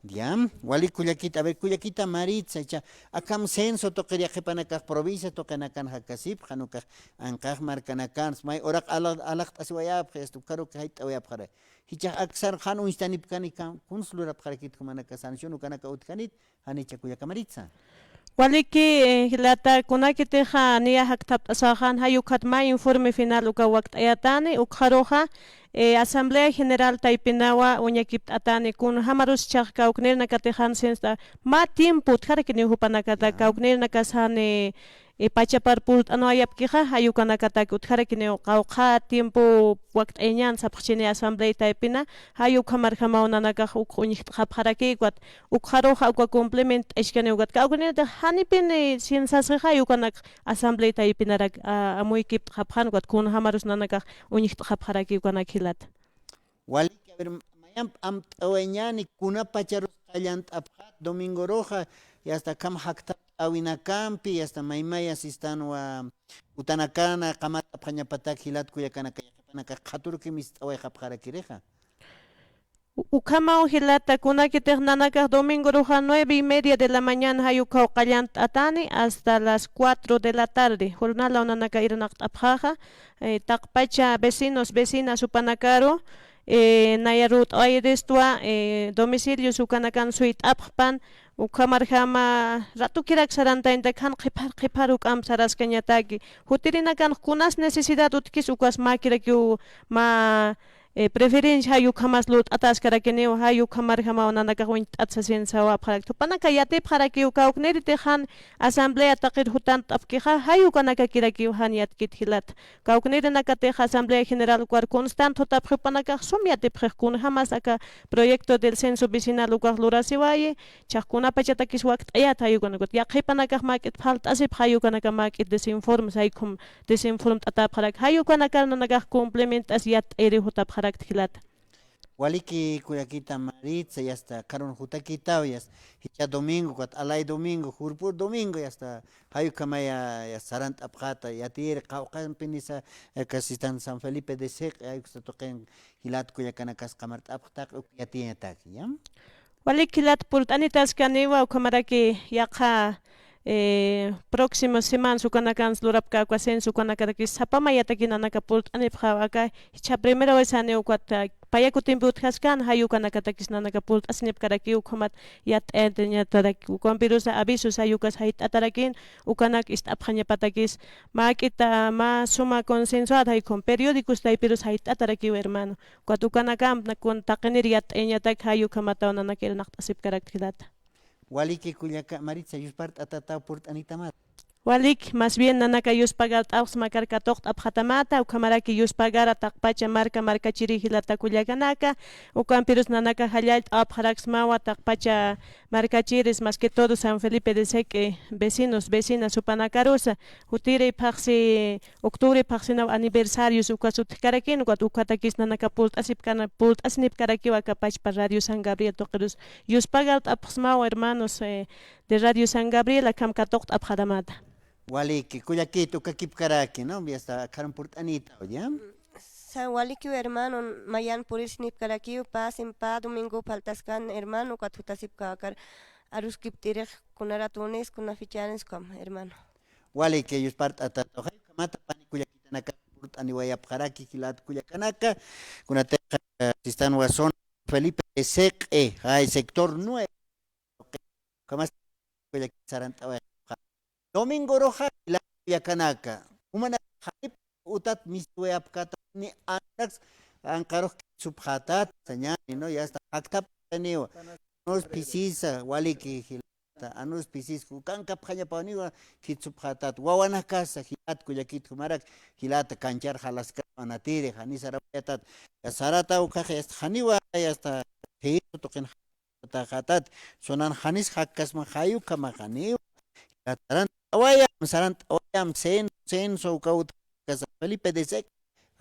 Ya, wali kullakita, a ver, kullakita Maritza, icha, akham censo tuqir yaqhipanakax provincia tuqinakan jakasipxan, ukax anqax markanakan, may uraq ala-, alaqt'asiwayapxi, hasta ukharuki jayt'awayapxaray. Jichhax aksar jan uñstanipkani, kuns lurapxarakit jumanaka sanción ukanaka utjanit, janicha kullaka Maritza. Waliki, eh, jilata, kunakitixa niya jakthapt'asaxan, jay ukhat mä informe final uka wakt'ayatani, ukxaruxa, eh, Asamblea General taypinawa uñakipt'atani, kunjamarus jichhax kawknirnakatix jan censosta, mä tiempo utjarakiniw jupanakata, kawknirnakas jan, eh, eh, pachapar purt'anwayapkixa, jay ukanakataki utjarakiniw qawqha tiempo wakt'ayañan sapxchini Asamblea taypina, jay ukhamarjamaw nanakax uk uñjt'xapxaraki, ukat ukxaruxa uka cumplimiento t'askani, ukat kawknirnatix janipini censasixa, jay ukanak Asamblea taypinarak, a, amuykipt'xapxan, ukat kunjamarus nanakax uñjt'xapxaraki ukanak jilata. Waliki, a ver, mayamp amt'awayañani, kunapacharus qallant'apxat domingoruxa, y hasta akham jakthapt'awinakampi, y hasta maymaya sistanwa utanakana qamart'apxañapatak jilat kullakanaka, yaqhipanaka qhaturuki mist'awayxapxarakirixa. U-, ukhamaw jilata, kunakitix nanakax domingoruxa nueve y media de la mañana jay ukhaw qallant'atani hasta las cuatro de la tarde. Jornalaw nanaka irnaqt'apxaxa, eh, taqpacha vecinos, vecinas jupanakaru, eh, naya rut'awayiristwa, eh, domicilios ukanakan suyt'apxpan, ukhamarjama ratukirak sarantañatak jan qhiphar, qhiphar juk'amp saraskañataki. Jutirinakan kunas necesidad utjkis ukas mäkirakiw mä, eh, preferencia jay ukhamas lurt'ataskarakiniw, jay ukhamarjamaw nanakax uñt'at sasin sawapxarakta. Jupanaka yatipxarakiw kawkniritix jan asamblea taqir jutant'apkixa, jay ukanakakirakiw jan yatkit jilata. Kawknirinakatix Asamblea General ukar constante jutapxi, jupanakax sum yatipxix kunjamas aka proyecto del censo vecinal ukax lurasiwayi, jichhax kunapachatakis wakt'ayat jay ukanakat. Yaqhipanakax mäk'it falt'asipx jay ukanaka, mäk'it desinformes, jay ukham desinformt'atapxarak. Jay ukanakar nanakax cumpliment'as yatt'ayiri jutapxarakta jilata. Waliki kullakita Maritza, y hasta karun jutakitaw, y hasta jichha domingo, ukat alay domingo, jurpur domingo, y hasta jay ukhamaya, y hasta sarant'apxata, yatiyiri qawqhampinisa, eh, kasistan San Felipe de Seque, jay uksa tuqin jilat kullakanakas qamart'apxtaq, uk yatiyañataki, ¿ya? Walik jilat purt'anitaskaniwa, ukhamaraki yaqha, eh, próximo semanas ukanakans lurapkäkwa censo ukanakatakis sapa mayataki nanaka purt'anipxäwa, aka jichha primera vez janiw ukat, ah, paya kutimpi utjaskan, jay ukanakatakis nanaka purt'asinipkaraki, ukhamat yatt'ayañataraki, ukampirusa avisos jay ukas jayt'atarakïn, ukanak ist'apxañapatakis, mäk'ita, mä suma consensuada jay ukham periódicos taypirus jayt'atarakiw, hermano. Ukat ukanakamp na kun taqinir yatt'ayañatak, jay ukhamataw nanaka irnaqt'asipkarakta jilata. Waliki kullaka Maritza, yuspart'atataw purt'anitamata. Walik, más bien nanaka yuspagart'apxsma akar katuqt'apxatamata, ukhamaraki yuspagara taqpacha marka markachiri jilata kullakanaka, ukampirus nanaka jallallt'awapxaraksmawa taqpacha markachiris, más que todo San Felipe de Seque, vecinos, vecinas, jupanakarusa, jutiri phaxsi octubre phaxsinaw aniversarios ukas utjkarakïn, ukat ukatakis nanaka purt'asipkana-, purt'asinipkarakiw aka pachpa Radio San Gabriel tuqirus. Yuspagart'apxsmaw, hermanos, eh, de Radio San Gabriel, akham katuqt'apxatamata. Waliki, kullakita, ukakipkaraki, ¿no? Ya está, akharam purt'anita, ¿ya? Sa walikiw hermano, mayan purirsinipkarakiw, pä, sin pä domingo faltaskan hermano, ukat jutasipkäkar aruskipt'irix, kunarat unis, kuna fichanis, ukham hermano. Waliki, yuspart'atata, ukhamata pani kullakitanaka purt'aniwayapxaraki jilat kullakanaka, kunatix, eh, sistanwa zona Felipe de Seqe, jay sector nueve. Ukhamas kullakit sarant'awayapxaraki. Domingo uruxa jilat kullakanaka. Jumanaka jalip utat mistuwayapkatani anraks anqarux khitsupxätat, sañäni, ¿no? Ya está, jaktapxaniwa. Anus phisisa, waliki jilata, anus phisisa, ukankapxañapawaniwa khitsupxätat. Wawanakasa jilat kullakit jumarak, jilata kanchar jalaskas manatiri, jani sarawayatat. Ya sarata ukhax, ya está, janiwa, ya está, khisu tuqin taxatat, sunan janis jakkasma jay ukhamax janiw. Sarant'awayam, sarant'awayam, censo, censo, uka utjkasa Felipe de Sec,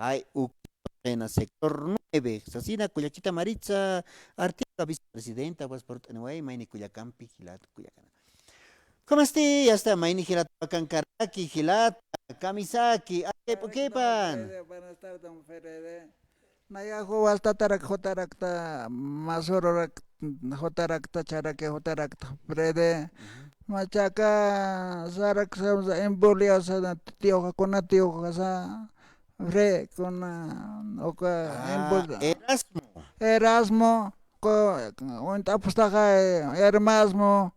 jay ukina sector nueve, sasina kullakita Maritza Arteaga, vicepresidenta, pues, purt'aniway, mayni kullakampi, jilat kullakana. ¿Cómo está? Ya está, mayni jilat pakankaraki, jilat, kamisaki, ay, p'ukipan. Buenas tardes, don Fede. Nayax wastatarak jutarakta, masururak jutarakta, charaki jutarakta, Frede. Machaka, sarak, sa, sa, embolia, sa, tioja, kuna tioja, sa, Fre, kuna, uka, ah, embolia. Erasmo. Erasmo, ko, uñt'apxtaxa, Erasmo.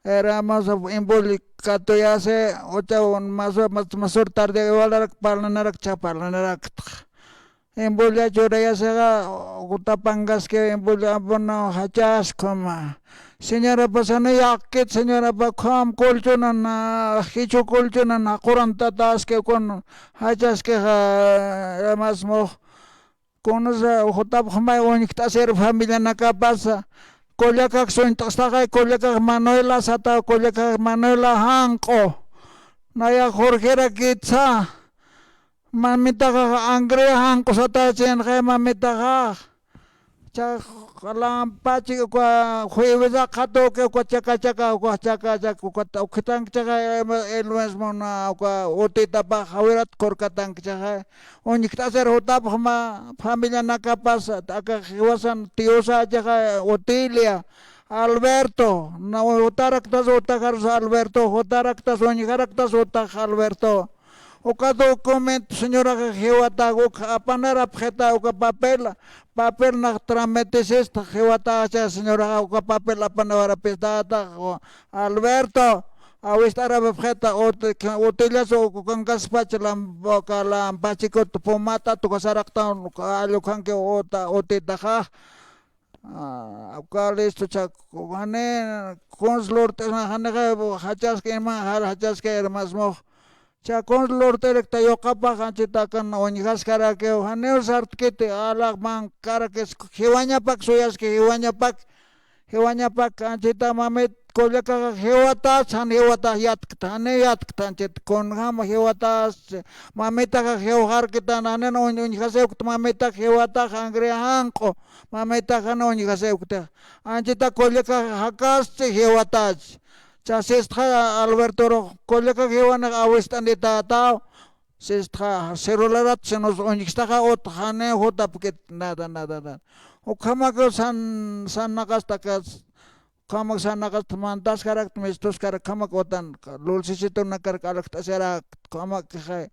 Era mas imbuli katuyasi, ucha mas, mas, masur tarde igualarak parlanarak cha parlanarakta. Imbuli churayasixa, utapangaski imbuli abono jachaskhuma. Señora pasana yaqkit, señora pa kham kulchunan, jichu kulchunan, jaqurantataski kun jachaskixa, mas mux. Kunasa jutapxmay uñjt'asir familianakapasa. Kullakak suñt'astaxay, kullakak Manuela sata, kullakak Manuela janq'u. Naya Jorgerakitsa. Mamitaxax Angria janq'u sata chinxay mamitaxax. Cha lampachi uka jueves qhatuki uka chaka chaka uka chaka chaka uka ukhitankchaxay el mismo na uka utitapax jawirat kurkatankchaxay. Uñjt'asir jutapxma familianakapas, aka jiwasan tiosa achaxa Otilia, Alberto, na jutaraktas jutajarus Alberto, jutaraktas uñjaraktas jutax Alberto. Uka documento señoraxa jiwatax uk apanarapxita uka papel, papel nax tramitisista jiwataxa señoraxa uka papel apanawarapistata Alberto. Awist'arapxita, utillas ukankaspach lampachikut pumata, tukasarakta allukhanki utitaxa. Uka listo chak, jani kuns lurt'isna, janixa jachaski ima, jar jachaski hermasmux. Cha kuns lurt'irikta yuqapax anchitakan uñjaskarakiw, janiw sartkiti, alax mankarakis, jiwañapak suyaski, jiwañapak. Jiwañapak anchita mamit kullakaxa jiwatas, jan jiwatas yatkta, jani yatkta anchit kunjam jiwatas, mamitaxa jiwxarkitan, janin uñ-, uñjasiwkt mamitax jiwatax angri janq'u, mamitax jan uñjasiwkti. Anchita kullakaxa jakasti jiwatas. Cha sistxa Albertorux kullakax jiwanax awist'anitataw. Sistxa celularat sinus uñjkstaxa utx jani jutapkit nada, nada, nada. Ukhamak san, san naqastakas, ukhamak san naqasta mantaskarakta, mistuskarak, ukhamak utan, lulsisitunakar k'alakt'asirakt, ukhamak kixay.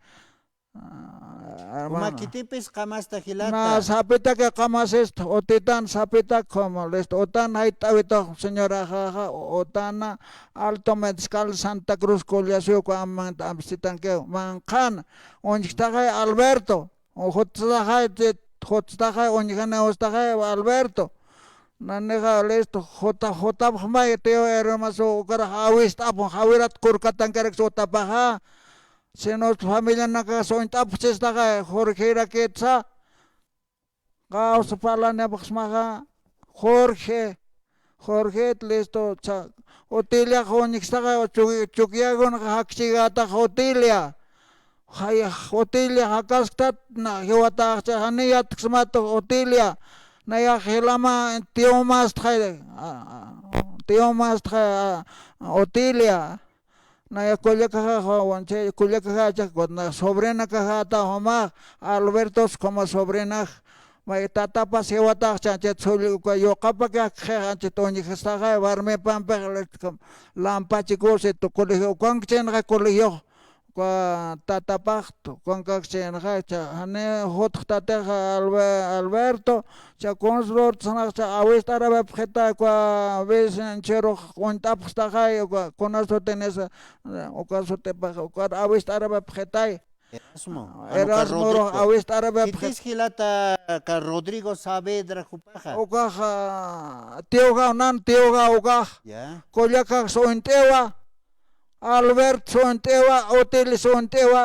Ah, hermano. Umakitipis qamasta jilata. Na, sapitaki qamasista, utitan sapitak, como, listo, utan jayt'awitux, señora, jaja, utana, Alto Mezcal, Santa Cruz, Collasuyo, amanta, amsitankiw, manqhan, uñjkstaxay Alberto. Jutstaxay, jutstaxay, uñjaniwstaxay Alberto. Nanixa, listo, juta, jutapxmay, tío, hermaso, ukarax awist'apun, jawirat kurkatankarak sutapaxa. Sino familianakax uñt'apxchistaxay, Jorgerakitsa. Qawsa parlaniapxsmaxa, Jorge. Jorge, listo, cha, Otiliax uñjkstaxa, Chu-, Chukiyakunxa jakchigatax Otilia. Jay, Otilia jakasktat, na, jiwataxcha, jani yatksmat Otilia. Nayax jilama, tiomastxay, a, a, tiomastxay, a, Otilia. Naya kullakaxa, kullakaxa, chakut na sobrinakaxata jumax, Albertos como sobrinax. May tatapas jiwatax chanchit sulli uka yuqapakix qhix anchit uñjstaxay warmipampix lampachikusi tu colegio ukankchinxa colegiox. Uka tatapax ukankakchinxa cha jani jutxtatix Albe-, Alberto cha kunsa lurtsnax cha awist'arapxitay uka vez anchirux uñt'apxstaxay uka kunasu tenesa uka sutipax uka awist'arapxitay. Erasmo. Erasmo rux awist'arapxit. Jitis jilata ka Rodrigo Saavedra jupaxa. Ukaxa tiyuxaw nan tiyuxaw ukax. Ya. Kullakax sunt'iwa. Albert sunt'iwa, Otil sunt'iwa,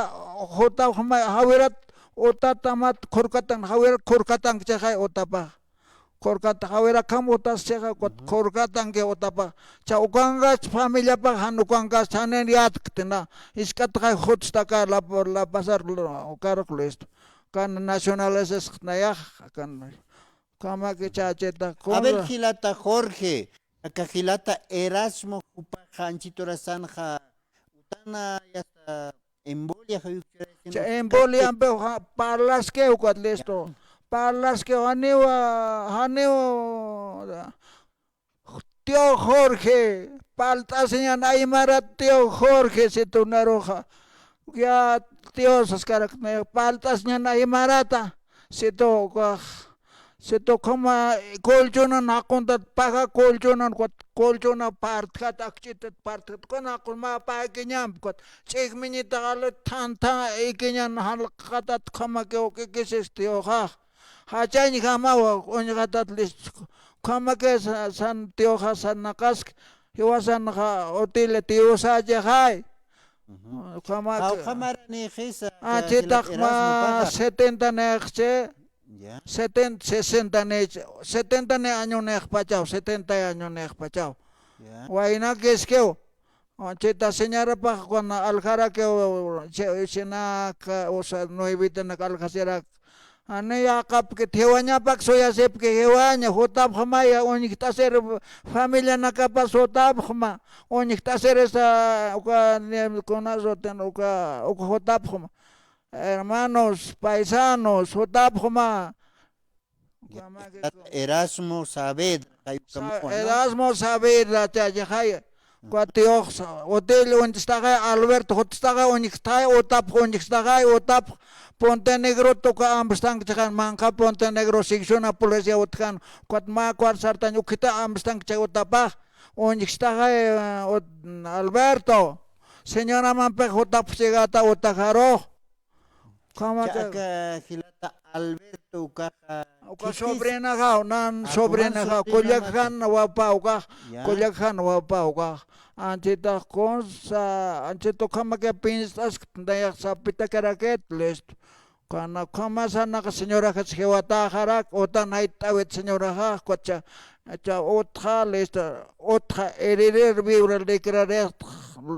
jutapxma jawirat utatamat khurkatan, jawirat khurkatankchixay utapax. Khurkat jawirakham utas chixa, khurkatankix utapax. Cha ukankax familiapax jan ukankax chanin yatkti na. Jisk'atxay jutstaka la, la pasar ukaruk listo. Kan nacionales nayax, kan. Kamaki chachita. A ver, jilata Jorge, aka jilata Erasmo jupaxa anchit urasanxa utana yasta embolia jayukchurayasina. Cha emboliampi parlaski ukat listo. Parlaski janiwa, janiwa. Tío Jorge, palt'asiñan aymarat tío Jorge, situ naruxa. Ya tío saskarak, palt'asiñan aymarata, situ ukax. Situ ukhama colchonan jaquntat paja colchonan, ukat colchona partjat, akch'itat partjat, ukan jaqun mä pakiñampi, ukat ch'ijmiñitax ali thantha ikiñan jalqatat ukhamakiw uk'ikisis tiyuxax. Jachañjamawa uñjatat listo. Ukhamaki sa-, san tiyuxa sanaqask, jiwasanxa utila tiyusachixay. Ukhamaki. Jawqhamarani jisa, anchitax mä setenta nixchi. Ya. Seten-, sesenta nix, setenta ni año nixpachaw, setenta año nixpachaw. Ya. Waynakiskiw. Chita señarapax kuna aljarakiw, che, chinaka, o sea, nuevitanak aljasirak. Ani yaqapki jiwañapak suyasipki jiwaña, jutapxmaya, uñjt'asir familianakapas jutapxma, uñjt'asirisa, uka, ni, kuna sutin, uka, uka jutapxma. Hermanos, paisanos, jutapxma. Erasmo Saavedra, kay uka Sa-, Erasmo Saavedra, chayxay. Uka tiyux, util uñstaxay, Alberto jutstaxay, uñjstaxay, utapx uñjstaxay, utapx Ponte Negro tuka amstankchixan, manqha Ponte Negro sección a policía utjan, ukat mä cuarta sartañ ukhita amstankchixay utapax, uñjstaxay, eh, ut-, Alberto, señoramampix jutapxchigata utajarux. Ukhama aka jilata Alberto ukaxa. Uka sobrinaxaw, nan sobrinaxaw, kullak jan wawpa ukax, kullak jan wawpa ukax. Anchitax kunsa, anchita ukhamaki pinst'ask, nayax sapitakarakit, listo. Kana ukhama sanaqa señoraxas jiwataxarak, utan jayt'awit señoraxax, ukat cha, cha utxa, listo, utxa heredero viuda declararix,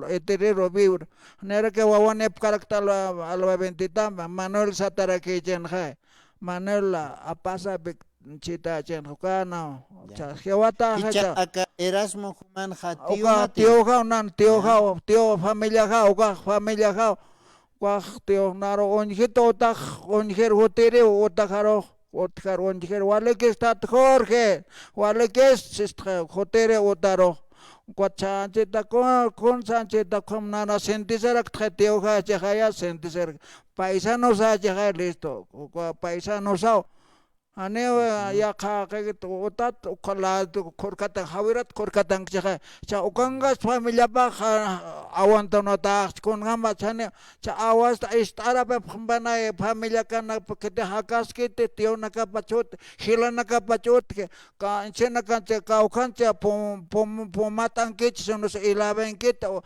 heredero viuda. Niraki wawanipkarakta alba, alba bendita, Manuel satarakichinxay. Manuel apasa bik chita chinxukana. Cha jiwata. Jicha aka Erasmo jumanxa tío uka mati. Tíoxa unan, tíoxa, tío familiaxa, ukax familiaxa. Ukax tío naru uñjita utax, uñjir jutiri utaxarux. Utjar uñjir, walikistat Jorge, walikis, sistxa, jutiri utarux. Ukat chanchita, kun, kun chanchita, ukham nana sintisaraktxa tíoxa chixaya, sintisarak. Paisanosa chixaya, listo. Uka paisanosaw. Janiw yaqha qikit utat, ukha lado, khurkatan, jawirat khurkatan chixaya. Cha ukankas familiapax, a, aguantanatax, kunjama chani, cha awasta ist'arapapxampanay familiakanakpa khiti jakaskiti, tiyunakapach utji, jilanakapach utji, ka, anchhinakancha, kawkhancha pum, pum, pumat'ankich, sunusa ilavenkita, o,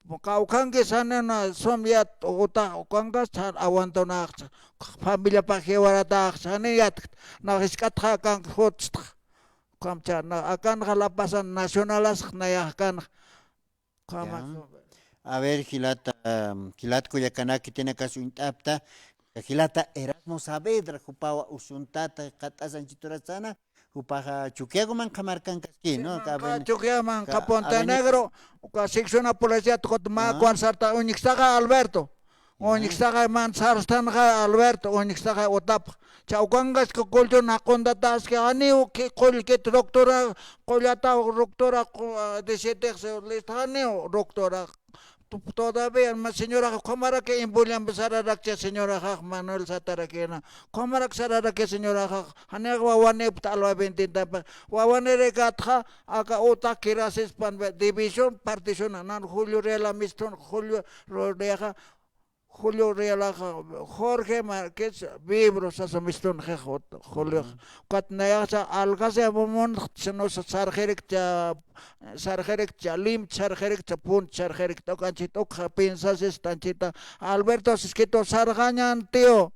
o, kawkhanki sanina sum yat, uta, ukankas chan aguantanakcha, familiapax jiwaratax, chani yatkt, nax jisk'atxa kan jutstx, ukamcha, na, akanxa La Pazan nacionalasx nayax kanxa. Ya. A ver, jilata, jilata kullakanaka, khitinakas uñt'apta, jilata Erasmo Saavedra, jupawa usuntata, jikxatas anchit urasana, Jupaxa Chuquiago manqha markankaski, ¿no? Manqha Chuquiago, manqha Punta Negro, uka sección policía tuqut mä cuarto sarta, uñjksaxa Alberto. Uñjksaxa man sarstanxa Alberto, uñjksaxa utapx. Cha ukankaski kulltun jaquntatäski, janiw qullkit doctora, qullata doctora, qu-, diecisiete lista, janiw doctora. Todavía, ma señoraxa, ¿ukhamaraki imbullampi sararakchi señoraxax, Manuel satarakïna? ¿Ukhamaraki sararaki señoraxax? Janiw wawanipta alwa ventintapa. Wawanirikatxa, aka uta kirasispan, división, partición, nan Julio Real amistun, Julio Reaxa, Julio Realaxa, Jorge Márquez Vivero sasa mistunxix Julio. Ukat nayaxa alcance amumun, sino sarxirikcha, sarxirikcha limch, sarxirikcha punch, sarxirikta ukanchit ukxa piensasista anchita. Alberto siskitu sarxañan tío.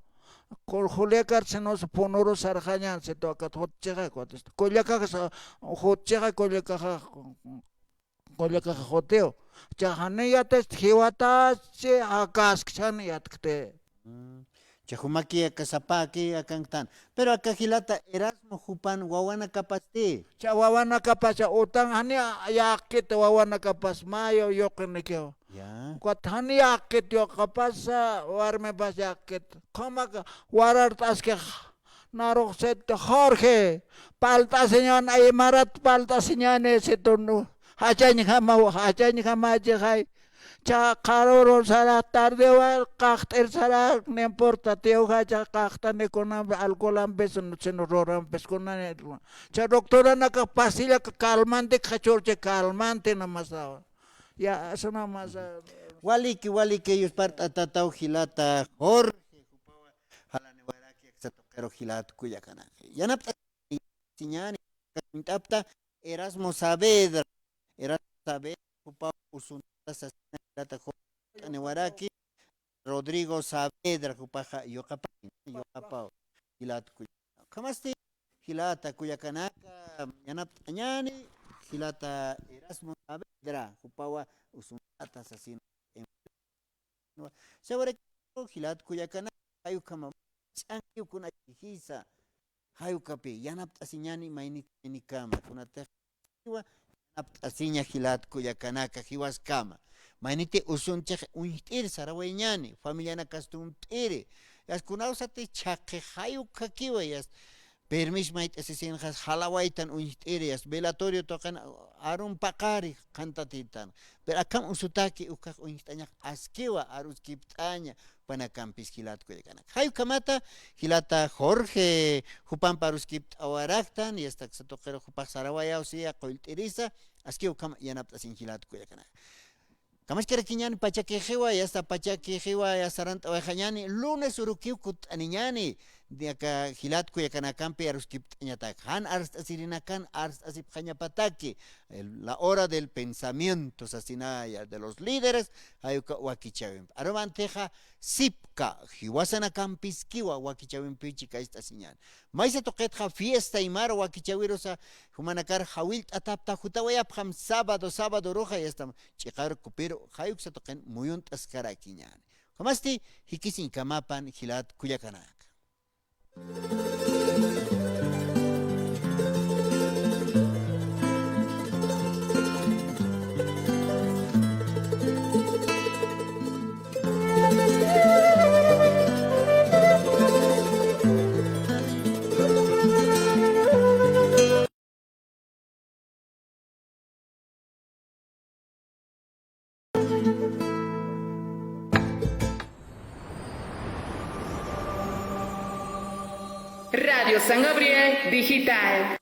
Juliakar sino punuru sarxañan situ akat jutchixa, kullakaxa jutchixa, kullakaxa. Qullakaxa jutiw. Cha jani yatist jiwatasti, akaskchani yatkti. Mm. Cha jumaki aka sapaki akanktan. Pero aka jilata Erasmo jupan wawanakapasti. Cha wawanakapas cha utan jani yäqkit wawanakapas mayo yuqinikiw. Ya. Ukat jani yäqkit yuqapas warmipas yäqkit. Qhumak warart'askix. Narux sit Jorge, palt'asiñan, aymarat palt'asiñani situnu. Jachañjama, jachañjamachixay. Cha qharürun sarax tardewa, qaqt'ir sarax, no importa, tiyawjacha qaqtani kunampi, alcoholampis, sino rurampis kunani. Cha doctoranakax pastillaka calmantik qhachurchi, calmante namasawa. Ya, eso nomás. Waliki, waliki, yuspart'atataw jilata Jorge, jupawa jalaniwaraki aksa tuqiru jilat kullakanaka. Yanapt'asiñani, uñt'apta Erasmo Saavedra, Erasmo Saavedra, jupawa usuntata sasina jilata Jorge, jalaniwaraki, Rodrigo Saavedra, jupaxa yuqapaw, yuqapaw, jilat kullakanaka. Ukhamasti, jilata kullakanaka, yanapt'añani, jilata Erasmo Saavedra, jupawa usuntata sasina. Sawarak jilat kullakanaka, jay ukhama ch'ankiw kunachijisa, jay ukhapi yanapt'asiñani maynit maynikama, kunatix jiwa yanapt'asiña jilat kullakanaka jiwaskama. Mayniti usunchix uñjt'iri sarawayañani, familianakasti uñjt'iri. Yasta kunawsati chhaqhi jay ukhakiwa, yasta permiso mayt'asisinxas jalawaytan uñjt'iri, yasta velatorio tuqin arun paqari qhantatïtan. Pero akham usutaki ukax uñjt'añax askiwa, aruskipt'aña, jupanakampis jilat kullakanaka. Jay ukhamata, jilata Jorge, jupampi aruskipt'awaraktan, yasta aksa tuqiru jupax sarawayaw siya, qullt'irisa, aski ukham yanapt'asiñ jilat kullakanaka. Kamaskarakiñani pachakixiwa, yasta pachakixiwa, yasta sarant'awayxañani, lunes urukiw kutt'aniñani, aka jilat kullakanakampi aruskipt'añatak, jan arst'asirinakan arst'asipxañapataki, el, la hora del pensamiento, sasinaya, de los líderes, jay uka wakichäwimpi. Arumantixa, sipka, jiwasanakampiskiwa wakichäwimpi chikayst'asiñan. Maysa tuqitxa fiesta aymar wakichäwirusa, jumanakar jawillt'atapta jutawayapxam sábado, sábado uruxa, yasta ch'iqar kupiru, jay uksa tuqin muyunt'askarakiñani. Ukhamasti, jikisiñkamapan jilat kullakanaka. Radio San Gabriel Digital.